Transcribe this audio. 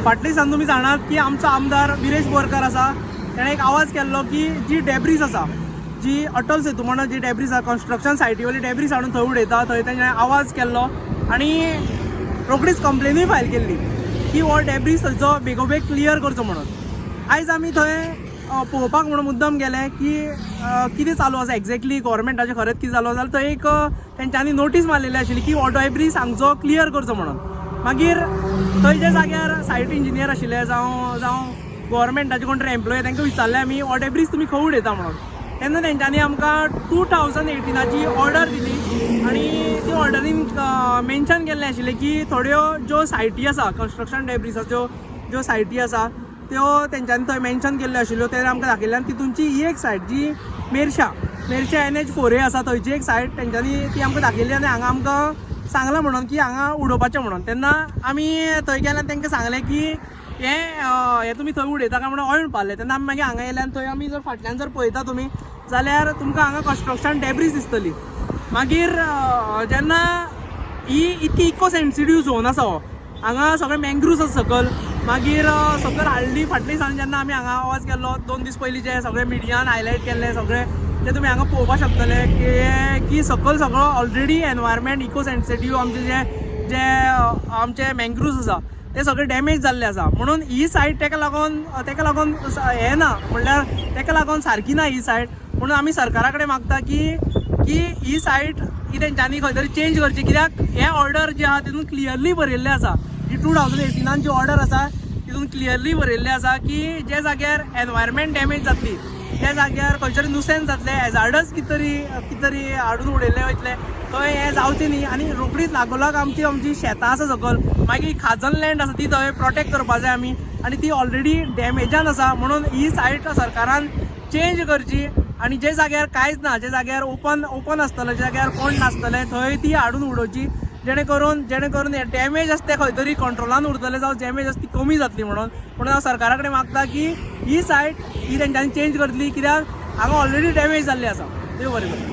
फाटले दिसान तुमी जाणात की आमचो आमदार विरेश बोरकार आसा, तेणें एक आवाज केल्लो की जी डेब्रीज आसा, जी अटल सेतू म्हणून जी डेब्रीज आसा, कन्स्ट्रक्शन सायटी वयली डेब्रीज हाडून थंय उडयता, थंय तेणें आवाज केल्लो आनी रोखडीच कंप्लेनूय फायल केल्ली की हो डेब्रीज थंयचो बेगोबेग क्लियर करचो म्हणून. आयज आमी थंय पळोवपाक म्हणून मुद्दम गेले की कितें चालू आसा एक्झॅक्टली, गोवोरमेंटाचें खरेंच कितें चालू आसा. जाल्यार थंय एक तेंच्यांनी नोटीस मारलेली आशिल्ली की हो डेब्रीज हांगचो क्लियर करचो म्हणून. मागीर थंय जे जाग्यार सायट इंजिनियर आशिल्ले जावं गोवोरमेंटाचे कोण तरी एम्प्लॉय, तांकां विचारलें आमी, हो डेब्रीज तुमी खंय उडयता म्हणून. तेन्ना तेंच्यांनी आमकां 2018ची ऑर्डर दिली आनी ती ऑर्डरीन मेन्शन केल्लें आशिल्लें की थोड्यो ज्यो सायटी आसा, कन्स्ट्रक्शन डेब्रिसाच्यो ज्यो सायटी आसा, त्यो तेंच्यांनी थंय मेन्शन केल्ल्यो आशिल्ल्यो. ते आमकां दाखयल्ले आनी तितूनची ही एक सायट जी मेरशा NH 4A आसा, थंयची एक सायट तेंच्यांनी ती आमकां दाखयली आनी हांगा आमकां सांगलां म्हणून की हांगा उडोवपाचें म्हणून. तेन्ना आमी थंय गेले आनी तांकां सांगलें की हें तुमी थंय उडयता काय म्हणून. हय म्हणपाक. तेन्ना आमी मागीर हांगा येयले आनी थंय आमी जर फाटल्यान जर पळयता तुमी जाल्यार तुमकां हांगा कन्स्ट्रक्शन डेब्रीज दिसतली. मागीर जेन्ना ही इतकी इको सेन्सिटीव झोन आसा, हो हांगा सगळे मँग्रुव्स आसा सकल. मागीर सकयल हाडली फाटले दिसांनी जेन्ना आमी हांगा आवाज केल्लो, 2 दीस पयलीं जे सगळे मिडियान हायलायट केल्ले सगळे ते तुमी हांगा पळोवपाक शकतले की सकयल सगळो ऑलरेडी एनवायरमेंट इको सेन्सिटीव, आमचे जे जे आमचे मँग्रुव्स आसा ते सगळे डॅमेज जाल्ले आसा. म्हणून ही सायट तेका लागून हें ना, म्हणल्यार तेका लागून सारकी ना ही सायट. म्हणून आमी सरकारा कडेन मागता की ही सायट ही तेंच्यांनी खंय तरी चेंज करची, कित्याक हे ऑर्डर जे आहा तितून क्लियरली बरयल्लें आसा. ही 2018न जी ऑर्डर आसा तितून क्लियरली बरयल्लें आसा की जे जाग्यार एनवायरमेंट डॅमेज जातली, त्या जाग्यार खंय तरी नुसेन्स जातलें, हॅजार्डस कितें तरी हाडून उडयल्लें वयतलें, थंय हें जावचें न्ही. आनी रोखडीच लागोलाग आमची शेतां आसा सकयल, मागीर खाजन लँड आसा, ती थंय प्रोटेक्ट करपा जाय आमी आनी ती ऑलरेडी डॅमेजान आसा. म्हणून ही सायट सरकारान चेंज करची आनी जे जाग्यार कांयच ना, जे जाग्यार ओपन आसतलें, जे जाग्यार कोण नासतले, थंय ती हाडून उडोवची, जेणे करून हे डॅमेज आसा ते खंय तरी कंट्रोलान उरतले जावं डॅमेज आसा ती कमी जातली म्हणून. म्हणून हांव सरकारा कडेन मागता की ही सायट ही तेंच्यांनी चेंज करतली, कित्याक हांगा ऑलरेडी डॅमेज जाल्ली आसा. देव बरें करूं.